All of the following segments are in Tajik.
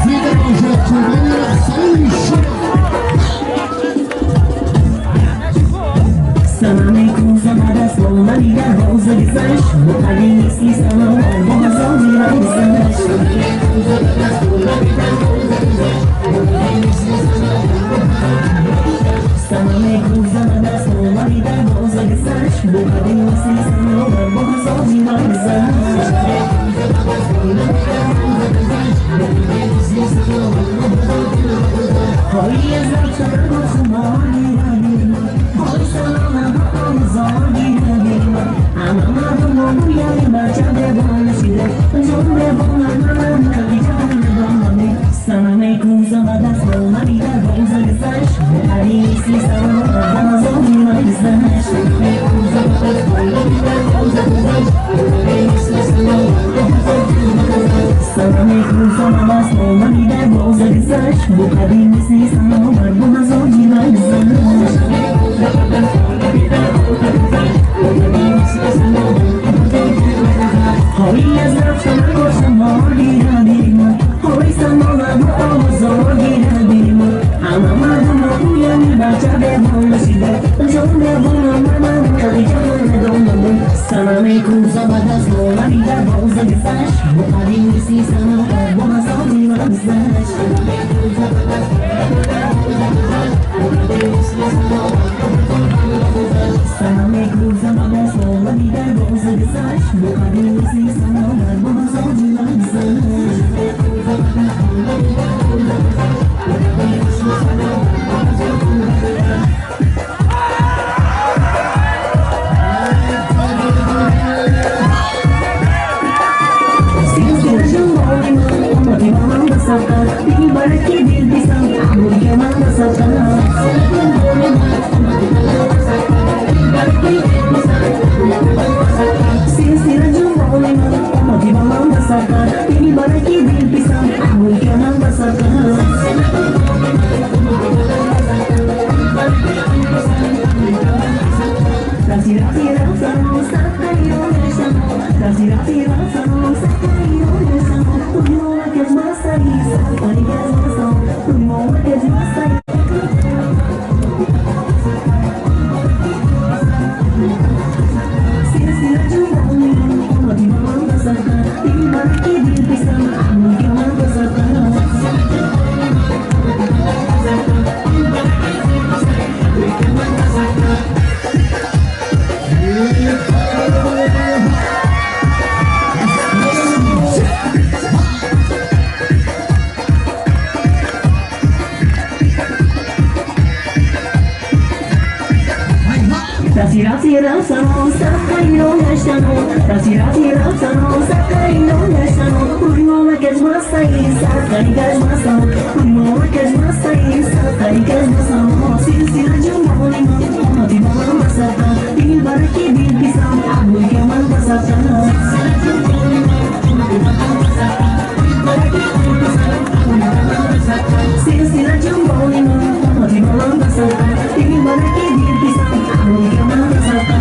Зинда бошад чӯбони рақсои шумо. Санаме кӯза ба даст омади дарвоза гузашт, бо қадиси санавар бо ҳазори рагзашт. Санаме кӯза ба даст омади дарвоза гузашт, бо қадиси санавар бо ҳазори рагзашт. Ҳои аз рафтан хумор гирадим, ҳои саломам ба озор гирадим. Ҳама мардум гӯянд бача девона шида, ҷон девона манам, хадиҷа медонаме. Санаме кӯза ба даст омади дарвоза гузашт, бо қадиси санавар бо ҳазори рагзашт. Санаме кӯза ба даст омади дарвоза гузашт, бо қадиси санавар бо ҳазори рагзашт. Ҳои аз рафтан шамор гирадим, ҳои самона бо озор гирадим. Ҳама мардум гӯянд бача девона шида, ҷон девона манам, хадиҷа медонам. Санаме кӯза ба даст омади дарвоза гузашт, бо қадиси санавар бо ҳазори рагзашт. Санаме кӯза ба даст омади дарвоза гузашт, бо қадиси санавар бо ҳазори рагзашт. Рафти рафтану сафарино гаштану, рафти рафтану сафарино гаштану, урмона каҷмасаи сафари каҷмасану, урмона каҷмасаи сафари каҷмасану. Силсила ҷумбони ман омади ба ман басафа, дилбараки дил писам абӯи каман басафа. Силсила ҷумбони ман омади ба ман басафа, дилбараки дил писам абӯи каман басафа.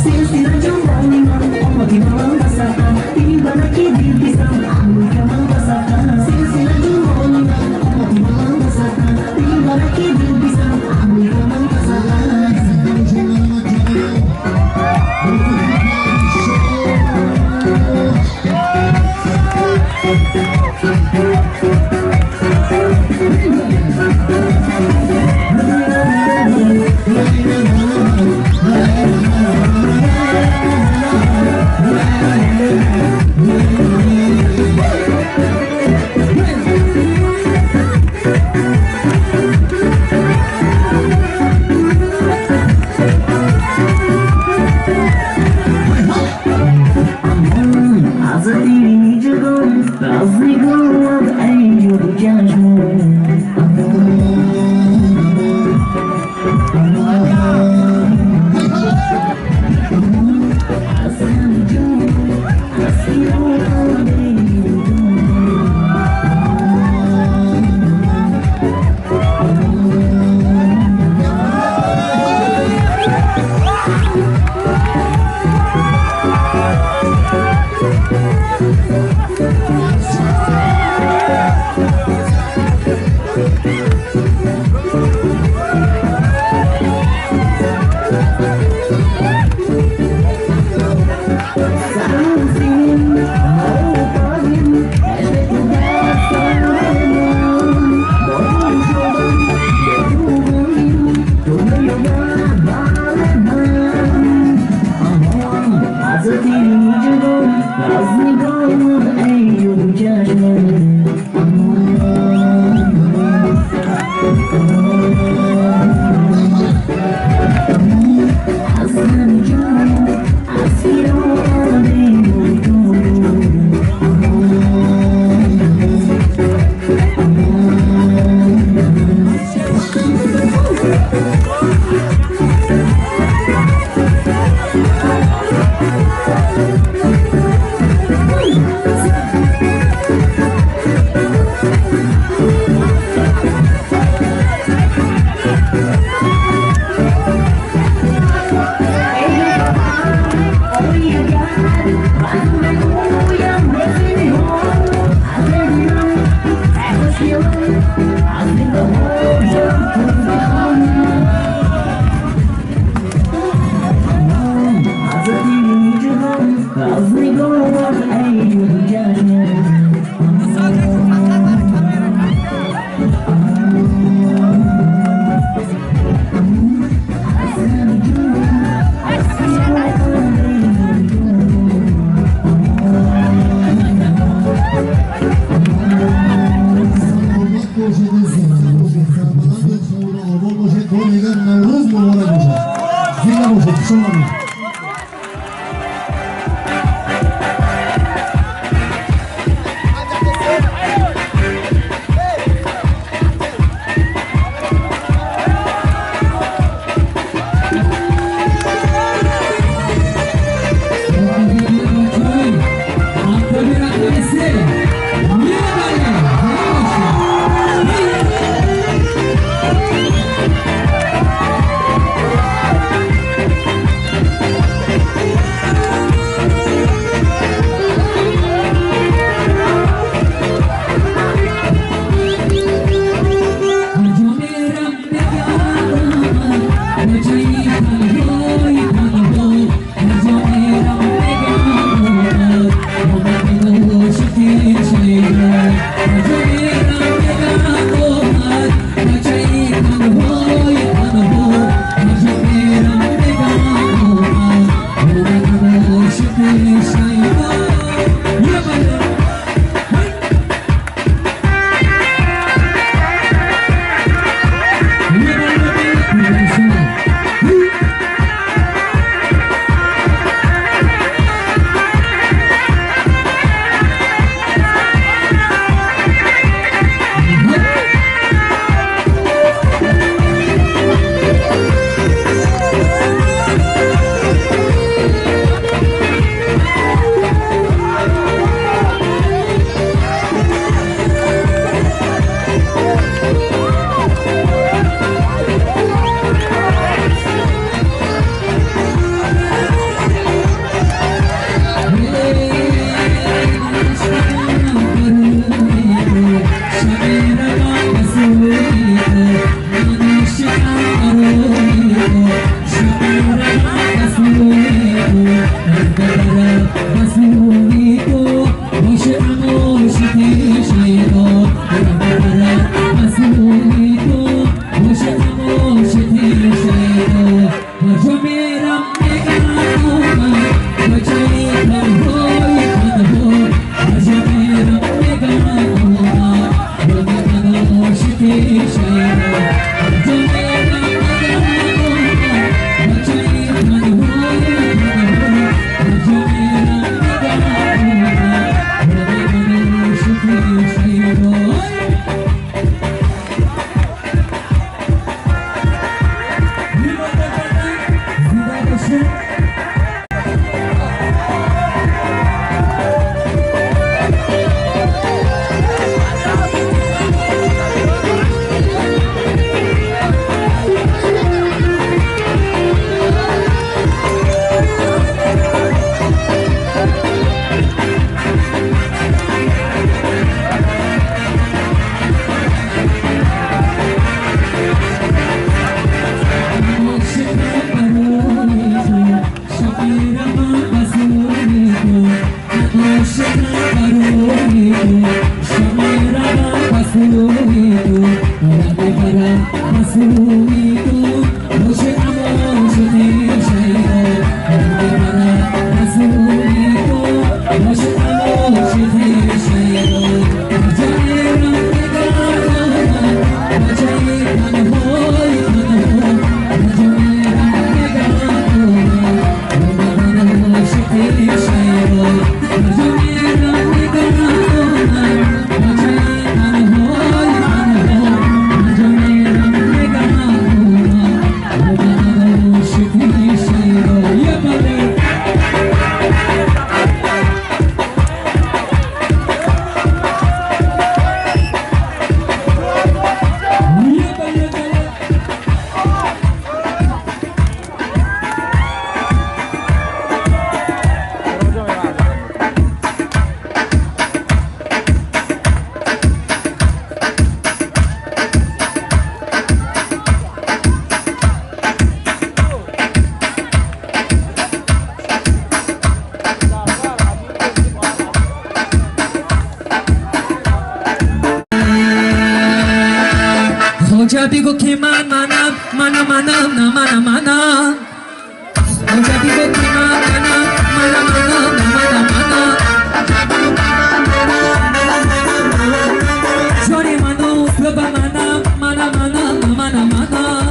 Силсила ҷумбони ман Наврӯз муборак бошад. Зинда бошед, хуш омадед. Хоҷа бигӯ ки ман манам, манам, манам, на манам, манам. Хоҷа бигӯ ки ман манам, манам, манам, на манам, манам. Ҷони ману лаба манам, манам, манам, на манам, манам.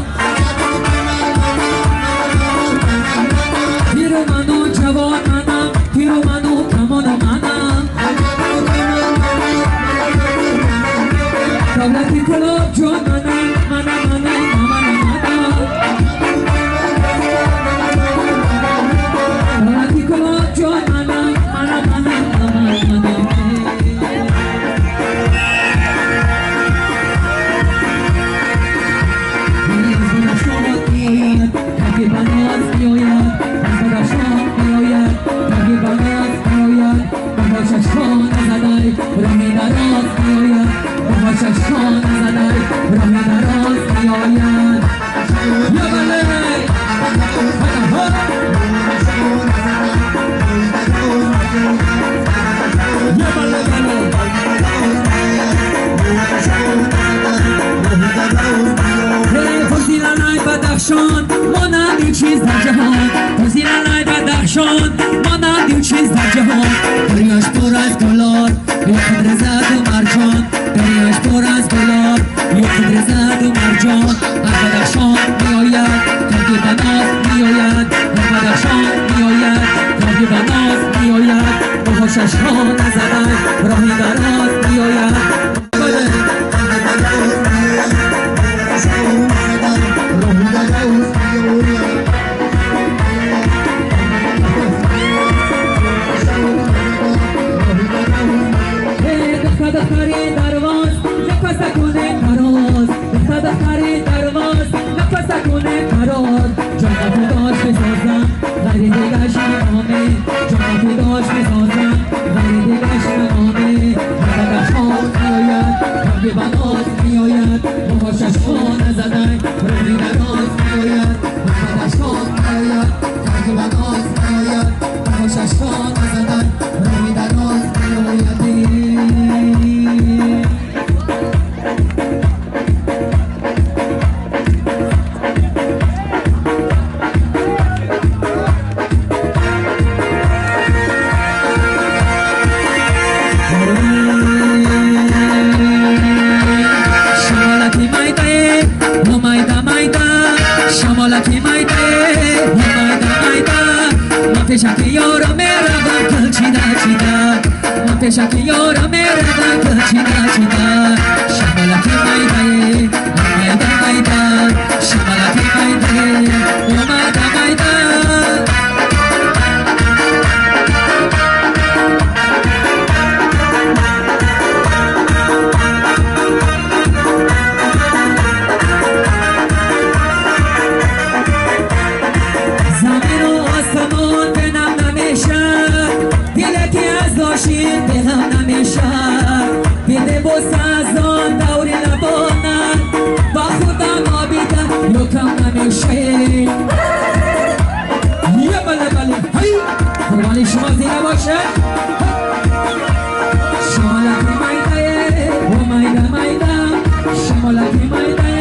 چیز در جهان توزیر لای بدخشان مانند او چیز در جهان دریاش پر از گلار یا خود رزد و مرجان دریاش پر از گلار یا خود رزد و مرجان هر بدخشان می آید تاگ بناز می آید هر بدخشان می آید تاگ بناز می آید موهاشش را نزدن راهی دراز می آید. دختر دختری درواز نفس کنه تراز دختر دختری درواز نفس کنه تراز جان تو داشت بسازم غیر دیگش نامه جان تو داشت بسازم غیر دیگش نامه بدخشان میآید تاگ بناز میآید موهاشش خانه زدن روی دراز میآید بدخشان میآید تاگ بناز میآید موهاشش خانه زدن روی دراز میآید. شمالکی مایده و مایده مایده شمالکی مایده و مایده مایده ما پیشکی یارا میروم کل چیده چیده ما پیشکی یارا میروم کل چیده چیده شمالکی مایده و مایده مایده شمالکی مایده و مایده مایده. زمین و آسمان به نم نمیشه دل که از داشین به هم نمیشه دیده بوسه از آن دوری لبانه با خودم آبیده یکم نمیشه یه بله بله هی قربانی شما زینه باشه شمالکی مایده و مایده مایده شمالکی مایده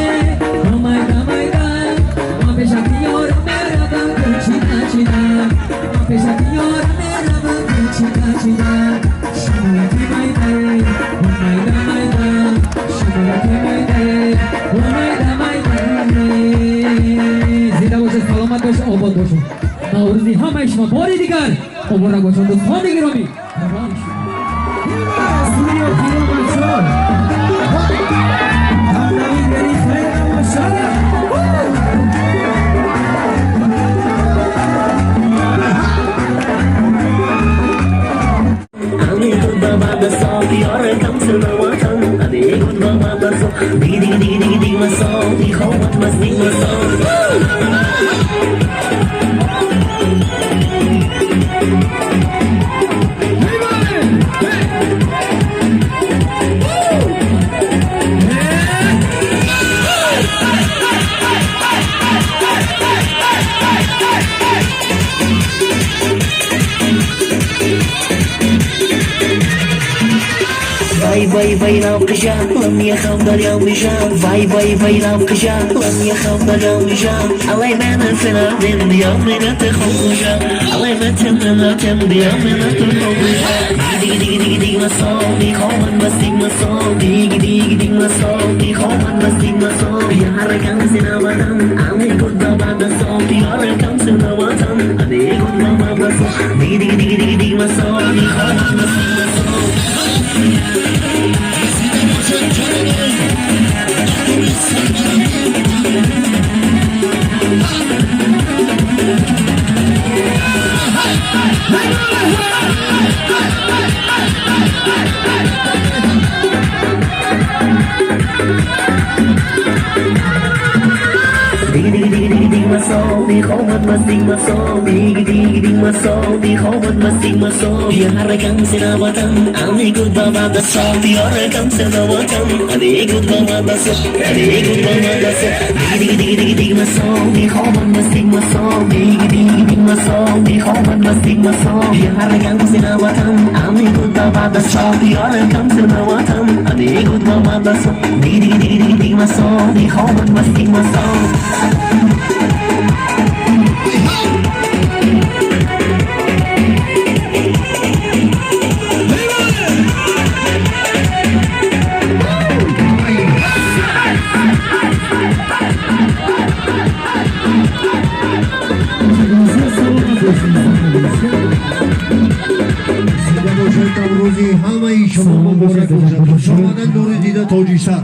و مایده مایده ما پیشکی یارا میروم چیده چیده ما پیشکی یارا میروم چیده چیده شمالکی مایده و مایده مایده شمالکی مایده و مایده مایده. زنده باشه سلامت باشه آباد باشه نوروزی همه شما باری دیگر مبارک باشه دوستان گرامی. وای وای وای لام قجا لم يخاف ضلام بجا وای وای وای لام قجا لم يخاف ضلام بجا الله ما في الارض يوم تخرج الله ما تم يوم تخرج دي دي دي دي مصابي خوان مسيك مصابي دي دي مصابي خوان مسيك مصابي يا ركان سنا وطن عمي كنت بعد صوتي يا ركان سنا وطن أبي كنت بعد صوتي دي دي دي دي مصابي خوان مسيك مصابي. Муборак бошад. Хуш омадед, нури дида, тоҷисар.